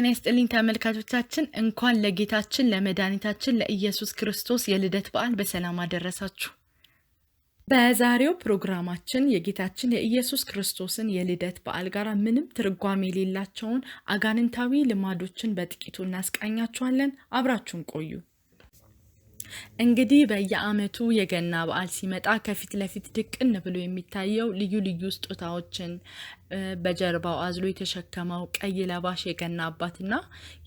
ይስጥልኝ ተመልካቾቻችን፣ እንኳን ለጌታችን ለመድኃኒታችን ለኢየሱስ ክርስቶስ የልደት በዓል በሰላም አደረሳችሁ። በዛሬው ፕሮግራማችን የጌታችን የኢየሱስ ክርስቶስን የልደት በዓል ጋር ምንም ትርጓሜ የሌላቸውን አጋንንታዊ ልማዶችን በጥቂቱ እናስቃኛችኋለን። አብራችሁን ቆዩ። እንግዲህ በየዓመቱ የገና በዓል ሲመጣ ከፊት ለፊት ድቅን ብሎ የሚታየው ልዩ ልዩ ስጦታዎችን በጀርባው አዝሎ የተሸከመው ቀይ ለባሽ የገና አባትና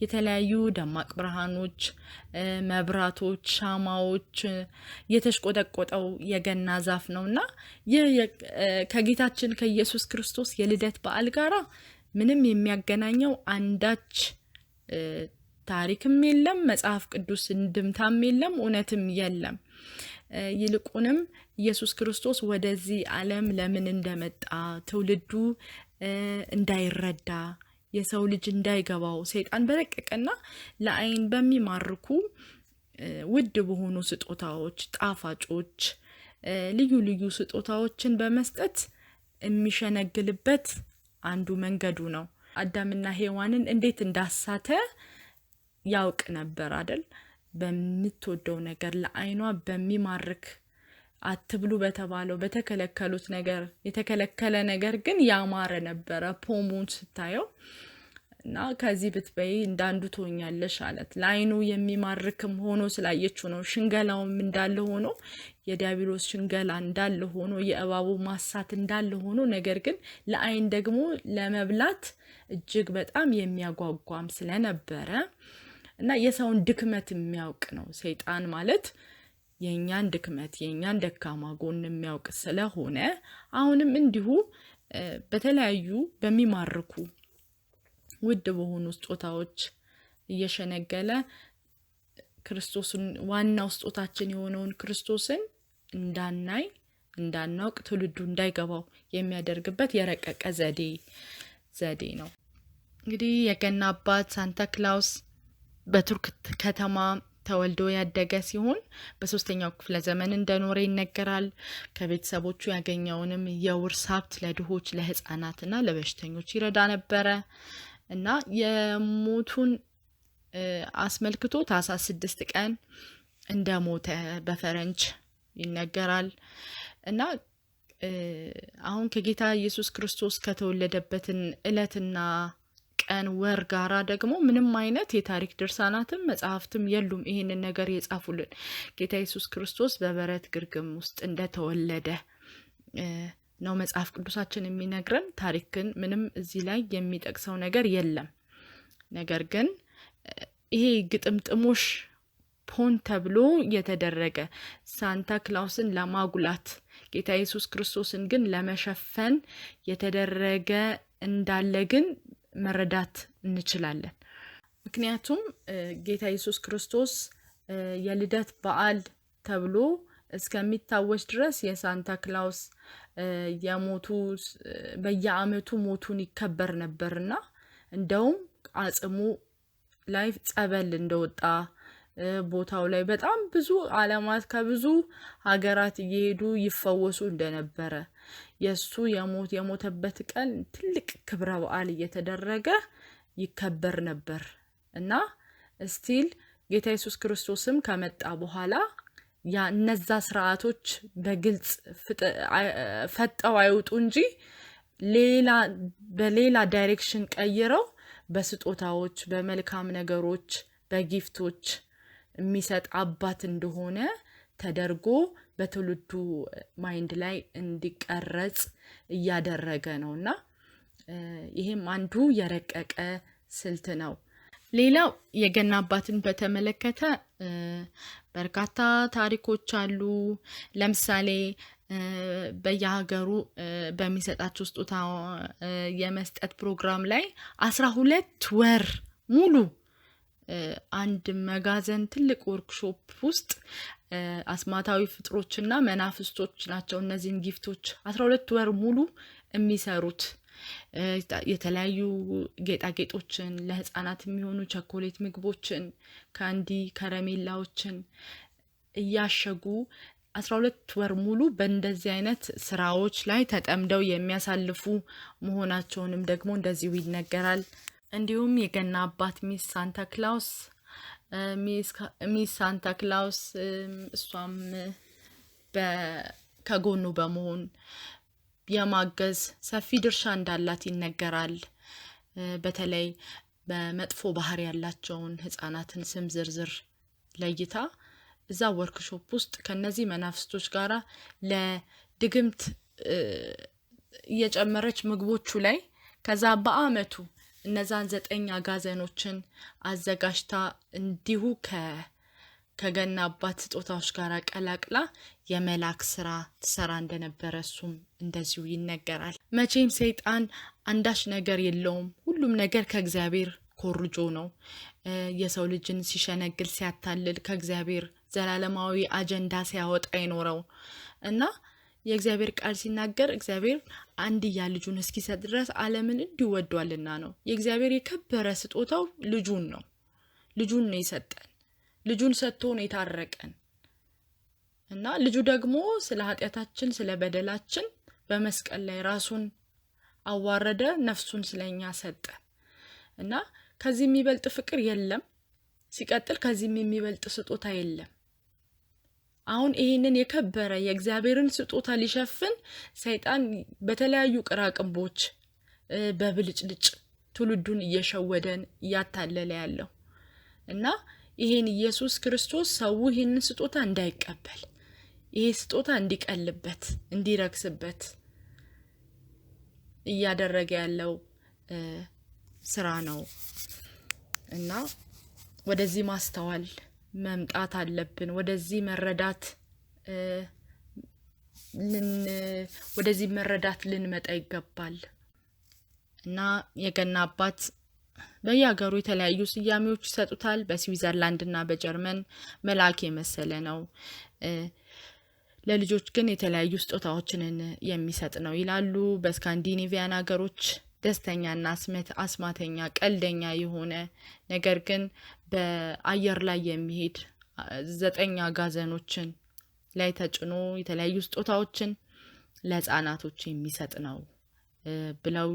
የተለያዩ ደማቅ ብርሃኖች፣ መብራቶች፣ ሻማዎች የተሽቆጠቆጠው የገና ዛፍ ነውና ይህ ከጌታችን ከኢየሱስ ክርስቶስ የልደት በዓል ጋራ ምንም የሚያገናኘው አንዳች ታሪክም የለም፣ መጽሐፍ ቅዱስ እንድምታም የለም፣ እውነትም የለም። ይልቁንም ኢየሱስ ክርስቶስ ወደዚህ ዓለም ለምን እንደመጣ ትውልዱ እንዳይረዳ፣ የሰው ልጅ እንዳይገባው ሰይጣን በረቀቀና ለዓይን በሚማርኩ ውድ በሆኑ ስጦታዎች፣ ጣፋጮች፣ ልዩ ልዩ ስጦታዎችን በመስጠት የሚሸነግልበት አንዱ መንገዱ ነው። አዳምና ሔዋንን እንዴት እንዳሳተ ያውቅ ነበር አደል? በምትወደው ነገር፣ ለዓይኗ በሚማርክ፣ አትብሉ በተባለው በተከለከሉት ነገር፣ የተከለከለ ነገር ግን ያማረ ነበረ ፖሙን ስታየው እና ከዚህ ብትበይ እንዳንዱ ትሆኛለሽ አለት። ለዓይኑ የሚማርክም ሆኖ ስላየችው ነው። ሽንገላውም እንዳለ ሆኖ፣ የዲያብሎስ ሽንገላ እንዳለ ሆኖ፣ የእባቡ ማሳት እንዳለ ሆኖ፣ ነገር ግን ለዓይን ደግሞ ለመብላት እጅግ በጣም የሚያጓጓም ስለነበረ እና የሰውን ድክመት የሚያውቅ ነው። ሰይጣን ማለት የእኛን ድክመት፣ የእኛን ደካማ ጎን የሚያውቅ ስለሆነ አሁንም እንዲሁ በተለያዩ በሚማርኩ ውድ በሆኑ ስጦታዎች እየሸነገለ ክርስቶስን፣ ዋናው ስጦታችን የሆነውን ክርስቶስን እንዳናይ፣ እንዳናውቅ፣ ትውልዱ እንዳይገባው የሚያደርግበት የረቀቀ ዘዴ ነው። እንግዲህ የገና አባት ሳንታ ክላውስ በቱርክ ከተማ ተወልዶ ያደገ ሲሆን በ3ኛው ክፍለ ዘመን እንደኖረ ይነገራል። ከቤተሰቦቹ ያገኘውንም የውርስ ሀብት ለድሆች፣ ለህፃናትና ለበሽተኞች ይረዳ ነበረ እና የሞቱን አስመልክቶ ታህሳስ 6 ቀን እንደሞተ በፈረንጅ ይነገራል። እና አሁን ከጌታ ኢየሱስ ክርስቶስ ከተወለደበትን እለትና ቀን፣ ወር ጋራ ደግሞ ምንም አይነት የታሪክ ድርሳናትም መጽሐፍትም የሉም ይሄንን ነገር የጻፉልን። ጌታ ኢየሱስ ክርስቶስ በበረት ግርግም ውስጥ እንደተወለደ ነው መጽሐፍ ቅዱሳችን የሚነግረን። ታሪክን ምንም እዚህ ላይ የሚጠቅሰው ነገር የለም። ነገር ግን ይሄ ግጥምጥሞሽ ሆን ተብሎ የተደረገ፣ ሳንታ ክላውስን ለማጉላት ጌታ ኢየሱስ ክርስቶስን ግን ለመሸፈን የተደረገ እንዳለ ግን መረዳት እንችላለን። ምክንያቱም ጌታ ኢየሱስ ክርስቶስ የልደት በዓል ተብሎ እስከሚታወስ ድረስ የሳንታ ክላውስ የሞቱ በየአመቱ ሞቱን ይከበር ነበርና እንደውም አጽሙ ላይ ጸበል እንደወጣ፣ ቦታው ላይ በጣም ብዙ አለማት ከብዙ ሀገራት እየሄዱ ይፈወሱ እንደነበረ፣ የሱ የሞት የሞተበት ቀን ትልቅ ክብረ በዓል እየተደረገ ይከበር ነበር እና still ጌታ ኢየሱስ ክርስቶስም ከመጣ በኋላ ያ እነዛ ስርዓቶች በግልጽ ፈጠው አይውጡ እንጂ ሌላ በሌላ direction ቀይረው በስጦታዎች፣ በመልካም ነገሮች፣ በ gift ኦች የሚሰጥ አባት እንደሆነ ተደርጎ በትውልዱ mind ላይ እንዲቀረጽ እያደረገ ነው እና ይሄም አንዱ የረቀቀ ስልት ነው። ሌላው የገና አባትን በተመለከተ በርካታ ታሪኮች አሉ። ለምሳሌ በየሀገሩ በሚሰጣቸው ስጦታ የመስጠት ፕሮግራም ላይ 12 ወር ሙሉ አንድ መጋዘን ትልቅ ወርክሾፕ ውስጥ አስማታዊ ፍጥሮችና መናፍስቶች ናቸው እነዚህን gift ኦች 12 ወር ሙሉ የሚሰሩት። የተለያዩ ጌጣጌጦችን፣ ለህፃናት የሚሆኑ ቸኮሌት፣ ምግቦችን፣ candy፣ ከረሜላዎችን እያሸጉ 12 ወር ሙሉ በእንደዚህ አይነት ስራዎች ላይ ተጠምደው የሚያሳልፉ መሆናቸውንም ደግሞ እንደዚሁ ይነገራል። እንዲሁም የገና አባት Miss Santa Claus እሷም ከጎኑ በመሆን የማገዝ ሰፊ ድርሻ እንዳላት ይነገራል። በተለይ በመጥፎ ባህሪ ያላቸውን ህጻናትን ስም ዝርዝር ለይታ እዛ ወርክሾፕ ውስጥ ከነዚህ መናፍስቶች ጋራ ለድግምት እየጨመረች ምግቦቹ ላይ፣ ከዛ በአመቱ እነዛን 9 አጋዘኖችን አዘጋጅታ እንዲሁ ከገና አባት ስጦታዎች ጋር ቀላቅላ የመላክ ስራ ትሰራ እንደነበረ እሱም እንደዚሁ ይነገራል። መቼም ሰይጣን አንዳች ነገር የለውም። ሁሉም ነገር ከእግዚአብሔር ኮርጆ ነው። የሰው ልጅን ሲሸነግል፣ ሲያታልል፣ ከእግዚአብሔር ዘላለማዊ አጀንዳ ሲያወጣ ይኖረው እና የእግዚአብሔር ቃል ሲናገር እግዚአብሔር አንድያ ልጁን እስኪሰጥ ድረስ ዓለምን እንዲሁ ወዷልና ነው። የእግዚአብሔር የከበረ ስጦታው ልጁን ነው። ልጁን ነው የሰጠን። ልጁን ሰጥቶ ነው የታረቀን እና ልጁ ደግሞ ስለ ኃጢአታችን፣ ስለ በደላችን በመስቀል ላይ ራሱን አዋረደ፣ ነፍሱን ስለኛ ሰጠ እና ከዚህ የሚበልጥ ፍቅር የለም። ሲቀጥል ከዚህም የሚበልጥ ስጦታ የለም። አሁን ይሄንን የከበረ የእግዚአብሔርን ስጦታ ሊሸፍን ሰይጣን በተለያዩ ቅራቅንቦች፣ በብልጭልጭ ትውልዱን እየሸወደን እያታለለ ያለው እና ይሄን ኢየሱስ ክርስቶስ ሰው ይሄንን ስጦታ እንዳይቀበል፣ ይሄ ስጦታ እንዲቀልበት፣ እንዲረክስበት እያደረገ ያለው ስራ ነው እና ወደዚህ ማስተዋል መምጣት አለብን። ወደዚህ መረዳት ልንመጣ ይገባል እና የገና አባት በየሀገሩ የተለያዩ ስያሜዎች ይሰጡታል። በስዊዘርላንድ እና በጀርመን መልአክ የመሰለ ነው፣ ለልጆች ግን የተለያዩ ስጦታዎችን የሚሰጥ ነው ይላሉ። በስካንዲኔቪያን ሀገሮች ደስተኛና አስማተኛ፣ ቀልደኛ የሆነ፣ ነገር ግን በአየር ላይ የሚሄድ፣ 9 አጋዘኖችን ላይ ተጭኖ የተለያዩ ስጦታዎችን ለህፃናቶች የሚሰጥ ነው ብለው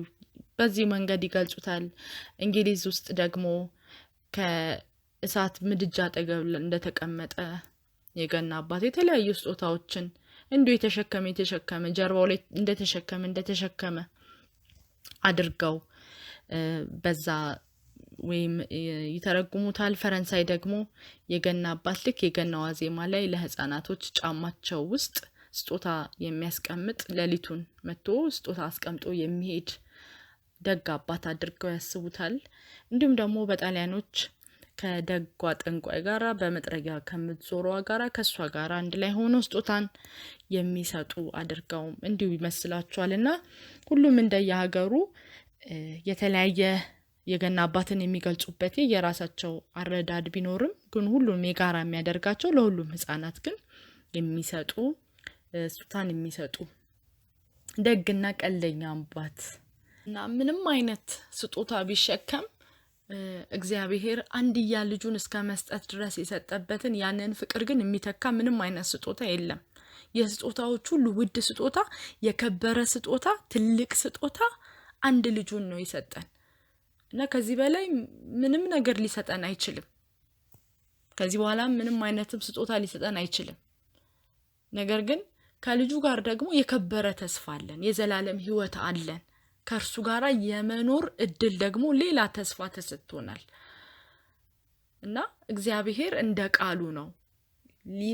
በዚህ መንገድ ይገልጹታል። እንግሊዝ ውስጥ ደግሞ ከእሳት ምድጃ አጠገብ እንደተቀመጠ የገና አባት የተለያዩ ስጦታዎችን እንዲሁ የተሸከመ የተሸከመ ጀርባው ላይ እንደተሸከመ እንደተሸከመ አድርገው በዛ ወይም ይተረጉሙታል። ፈረንሳይ ደግሞ የገና አባት ልክ የገና ዋዜማ ላይ ለህፃናቶች ጫማቸው ውስጥ ስጦታ የሚያስቀምጥ፣ ሌሊቱን መጥቶ ስጦታ አስቀምጦ የሚሄድ ደግ አባት አድርገው ያስቡታል። እንዲሁም ደግሞ በጣሊያኖች ከደጓ ጠንቋይ ጋራ፣ በመጥረጊያ ከምትዞረዋ ጋራ፣ ከሷ ጋራ አንድ ላይ ሆኖ ስጦታን የሚሰጡ አድርገውም እንዲሁ ይመስላቸዋል። እና ሁሉም እንደየሀገሩ የተለያየ የገና አባትን የሚገልጹበት የራሳቸው አረዳድ ቢኖርም ግን ሁሉም የጋራ የሚያደርጋቸው ለሁሉም ህጻናት ግን የሚሰጡ፣ ስጦታን የሚሰጡ ደግና ቀልደኛ አባት እና ምንም አይነት ስጦታ ቢሸከም እግዚአብሔር አንድያ ልጁን እስከ መስጠት ድረስ የሰጠበትን ያንን ፍቅር ግን የሚተካ ምንም አይነት ስጦታ የለም። የስጦታዎች ሁሉ ውድ ስጦታ፣ የከበረ ስጦታ፣ ትልቅ ስጦታ አንድ ልጁን ነው የሰጠን እና ከዚህ በላይ ምንም ነገር ሊሰጠን አይችልም። ከዚህ በኋላ ምንም አይነትም ስጦታ ሊሰጠን አይችልም። ነገር ግን ከልጁ ጋር ደግሞ የከበረ ተስፋ አለን፣ የዘላለም ህይወት አለን። ከእርሱ ጋር የመኖር እድል ደግሞ ሌላ ተስፋ ተሰጥቶናል እና እግዚአብሔር እንደ ቃሉ ነው።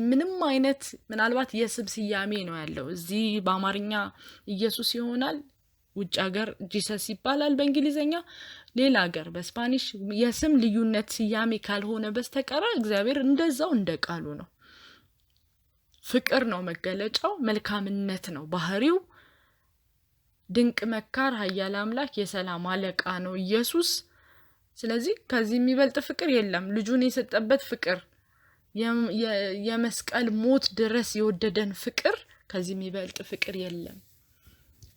ምንም አይነት ምናልባት የስም ስያሜ ነው ያለው። እዚህ በአማርኛ ኢየሱስ ይሆናል፣ ውጭ ሀገር Jesus ይባላል በእንግሊዘኛ፣ ሌላ ሀገር በ Spanish የስም ልዩነት ስያሜ ካልሆነ በስተቀረ እግዚአብሔር እንደዛው እንደ ቃሉ ነው። ፍቅር ነው መገለጫው፣ መልካምነት ነው ባህሪው። ድንቅ መካር፣ ኃያል አምላክ፣ የሰላም አለቃ ነው ኢየሱስ። ስለዚህ ከዚህ የሚበልጥ ፍቅር የለም። ልጁን የሰጠበት ፍቅር፣ የመስቀል ሞት ድረስ የወደደን ፍቅር፣ ከዚህ የሚበልጥ ፍቅር የለም።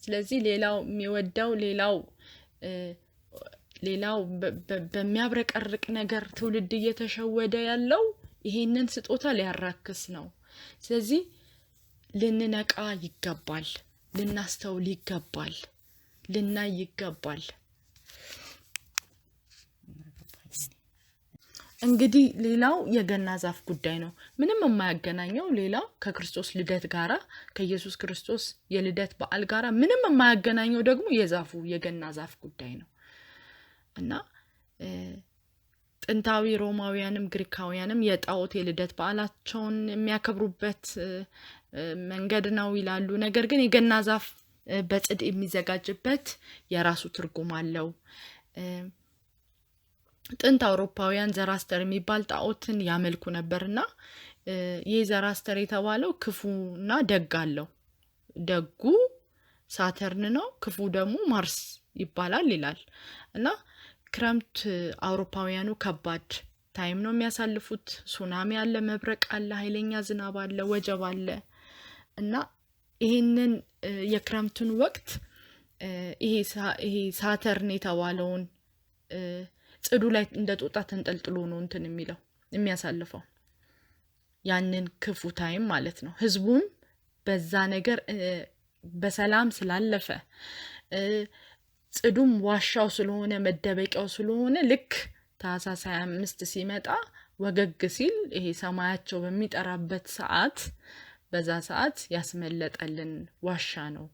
ስለዚህ ሌላው የሚወደው ሌላው በሚያብረቀርቅ ነገር ትውልድ እየተሸወደ ያለው ይሄንን ስጦታ ሊያራክስ ነው። ስለዚህ ልንነቃ ይገባል፣ ልናስተውል ይገባል፣ ልናይ ይገባል። እንግዲህ ሌላው የገና ዛፍ ጉዳይ ነው። ምንም የማያገናኘው ሌላው ከክርስቶስ ልደት ጋራ፣ ከኢየሱስ ክርስቶስ የልደት በዓል ጋራ ምንም የማያገናኘው ደግሞ የዛፉ የገና ዛፍ ጉዳይ ነው። እና ጥንታዊ ሮማውያንም ግሪካውያንም የጣዖት የልደት በዓላቸውን የሚያከብሩበት መንገድ ነው ይላሉ። ነገር ግን የገና ዛፍ በጽድ የሚዘጋጅበት የራሱ ትርጉም አለው። ጥንት አውሮፓውያን ዘራስተር የሚባል ጣዖትን ያመልኩ ነበርና ይህ ዘራስተር የተባለው ክፉና ደግ አለው። ደጉ ሳተርን ነው፣ ክፉ ደግሞ ማርስ ይባላል ይላል። እና ክረምት አውሮፓውያኑ ከባድ time ነው የሚያሳልፉት። ሱናሚ አለ፣ መብረቅ አለ፣ ኃይለኛ ዝናብ አለ፣ ወጀብ አለ። እና ይሄንን የክረምቱን ወቅት ይሄ ሳተርን የተባለውን ጽዱ ላይ እንደ ጦጣ ተንጠልጥሎ ነው እንትን የሚለው የሚያሳልፈው ያንን ክፉ time ማለት ነው። ህዝቡም በዛ ነገር በሰላም ስላለፈ፣ ጽዱም ዋሻው ስለሆነ፣ መደበቂያው ስለሆነ፣ ልክ ታህሳስ 25 ሲመጣ ወገግ ሲል ይሄ ሰማያቸው በሚጠራበት ሰዓት በዛ ሰዓት ያስመለጠልን ዋሻ ነው፣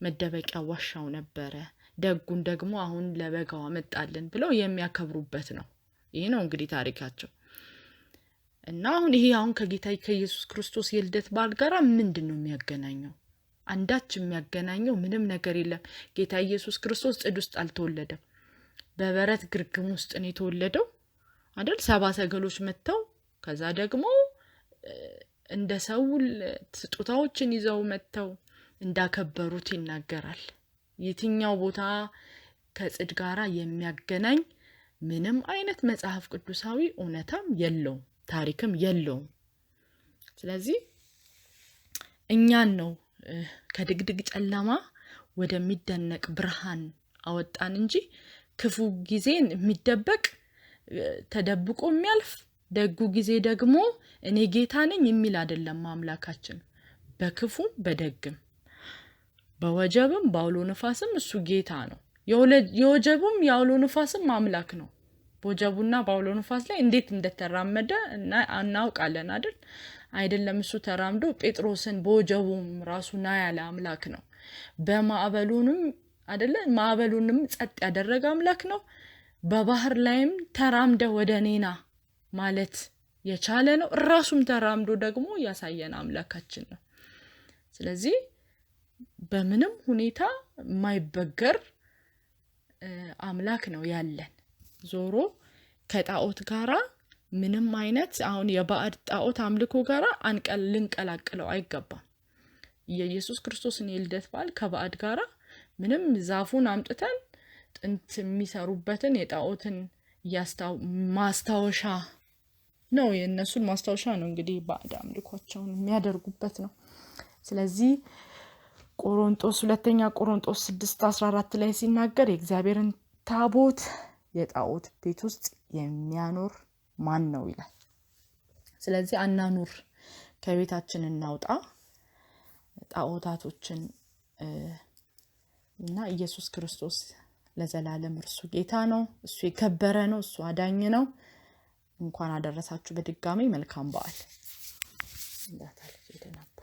መደበቂያ ዋሻው ነበረ። ደጉን ደግሞ አሁን ለበጋው አመጣልን ብለው የሚያከብሩበት ነው። ይህ ነው እንግዲህ ታሪካቸው። እና አሁን ይሄ አሁን ከጌታ ከኢየሱስ ክርስቶስ የልደት በዓል ጋር ምንድን ነው የሚያገናኘው? አንዳች የሚያገናኘው ምንም ነገር የለም። ጌታ ኢየሱስ ክርስቶስ ጽድ ውስጥ አልተወለደም። በበረት ግርግም ውስጥ ነው የተወለደው አይደል? ሰባ ሰገሎች መጥተው ከዛ ደግሞ እንደ ሰው ስጦታዎችን ይዘው መጥተው እንዳከበሩት ይናገራል። የትኛው ቦታ ከጽድ ጋራ የሚያገናኝ ምንም አይነት መጽሐፍ ቅዱሳዊ እውነታም የለውም፣ ታሪክም የለውም። ስለዚህ እኛን ነው ከድቅድቅ ጨለማ ወደሚደነቅ ብርሃን አወጣን እንጂ ክፉ ጊዜን የሚደበቅ ተደብቆ የሚያልፍ፣ ደጉ ጊዜ ደግሞ እኔ ጌታ ነኝ የሚል አይደለም አምላካችን። በክፉም በደግም፣ በወጀብም በአውሎ ንፋስም እሱ ጌታ ነው። የወጀቡም የአውሎ ንፋስም አምላክ ነው። በወጀቡና በአውሎ ንፋስ ላይ እንዴት እንደተራመደ እናውቃለን አይደል? አይደለም እሱ ተራምዶ ጴጥሮስን በወጀቡም ራሱ ና ያለ አምላክ ነው። በማዕበሉንም አይደለ ማዕበሉንም ጸጥ ያደረገ አምላክ ነው። በባህር ላይም ተራምደ ወደ እኔና ማለት የቻለ ነው። ራሱም ተራምዶ ደግሞ ያሳየን አምላካችን ነው። ስለዚህ በምንም ሁኔታ የማይበገር አምላክ ነው ያለን። ዞሮ ከጣዖት ጋራ ምንም አይነት አሁን የባዕድ ጣዖት አምልኮ ጋራ ልንቀላቅለው አይገባም። የኢየሱስ ክርስቶስን የልደት በዓል ከባዕድ ጋራ ምንም ዛፉን አምጥተን ጥንት የሚሰሩበትን የጣዖትን ማስታወሻ ነው፣ የእነሱን ማስታወሻ ነው እንግዲህ ባዕድ አምልኳቸውን የሚያደርጉበት ነው። ስለዚህ ቆሮንጦስ፣ ሁለተኛ ቆሮንጦስ 6:14 ላይ ሲናገር የእግዚአብሔርን ታቦት የጣዖት ቤት ውስጥ የሚያኖር ማን ነው ይላል። ስለዚህ አናኑር፣ ከቤታችን እናውጣ ጣዖታቶችን። እና ኢየሱስ ክርስቶስ ለዘላለም እርሱ ጌታ ነው። እሱ የከበረ ነው። እሱ አዳኝ ነው። እንኳን አደረሳችሁ በድጋሚ መልካም በዓል። እንዳታልፍ።